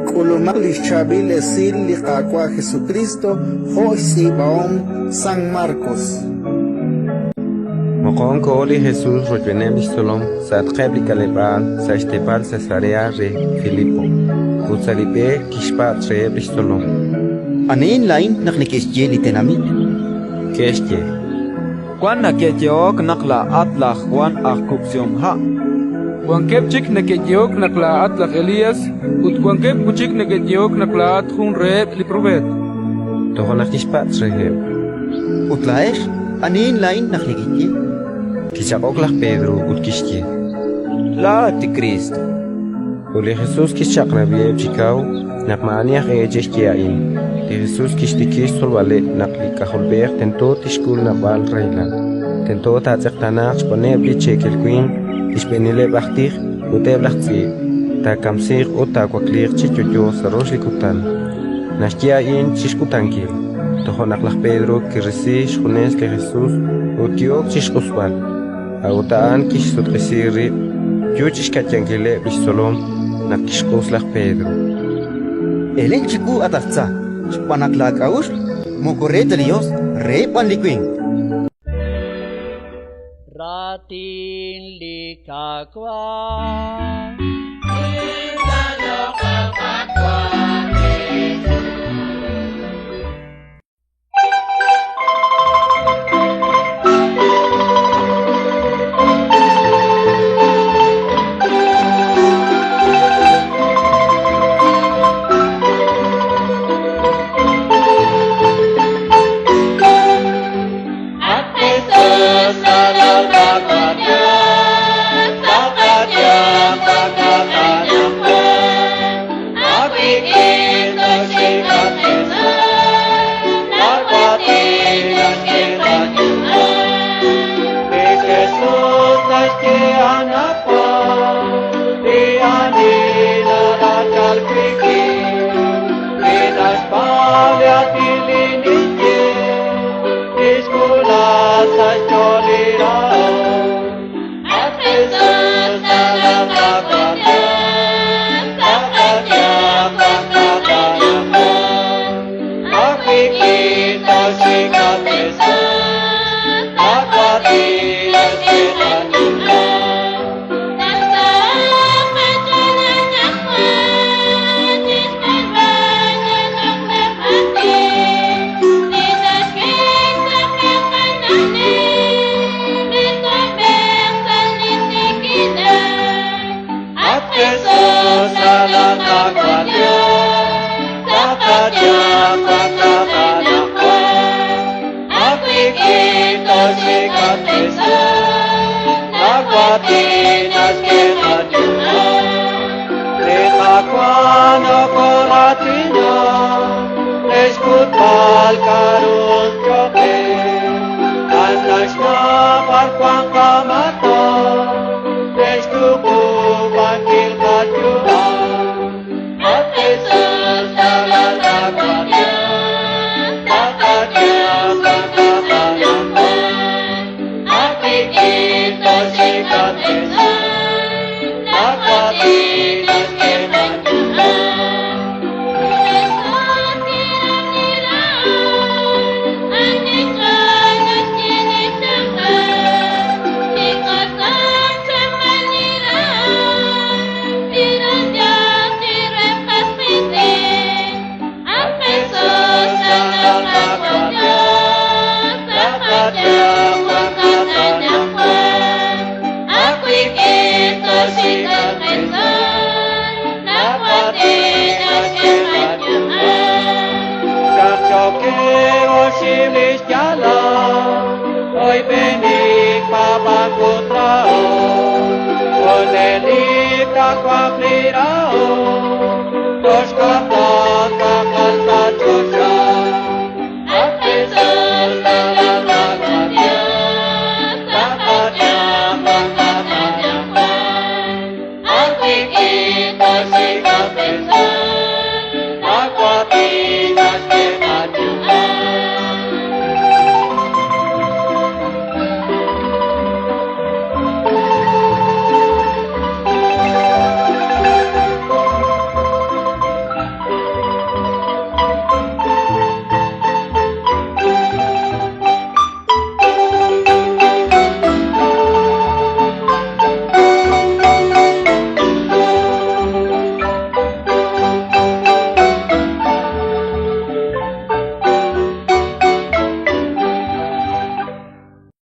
K'ulumaq li xChaab'il Esil li Qaawa' Jesukriist jo' xtz'iib'ahom San Markos. Moqon koho li Jesus rochb'eeneb' li xtzolom sa'atqeb' li k'aleb'aal sa' xteepal Cesarea re Filipo, ut sa' li b'e kixpatz' reheb' li xtzolom: Anihin laa'in naq neke'xye li tenamit? Ke'xye: Wank neke'yehok naq laa'at laj Jwan aj kub'sihomha'. Wankeb' chik neke'yehok naq laa'at laj Elías, ut wankeb' wi' chik neke'yehok naq laa'at jun reheb' li propeet. Toja' naq kixpatz' reheb': Ut laa'ex, anihin laa'in naq nekeye? Kichaq'ok laj Pedro ut kixye: Laa'at li Kriist. Ut li Jesus kixchaq'rab'iheb' chi kaw naq maa'ani aj e che'xye a'in. Li Jesus kixtikib' xtzolb'aleb' naq li K'ajolb'ej tento tixk'ul naab'al rahilal, tento taatz'eqtaanaaq xb'aaneb' li cheekel winq, li xb'eenileb' aj tij ut eb' laj tz'iib', taakamsiiq ut taawakliiq chi yo'yo sa' rox li kutan. Naxye a'in chi xkutankil. Toja' naq laj Pedro kirisi xjunes li Jesus ut ki'ok chi xq'usb'al. A'ut a'an kixsutq'isi rib', yo chi xka'yankileb' li xtzolom naq kixq'us laj Pedro. Elen chiwu, at aj tza, xb'aan naq laak'a'uxl moko re ta li Yos, re b'an li winq. Raatin li Qaawa'.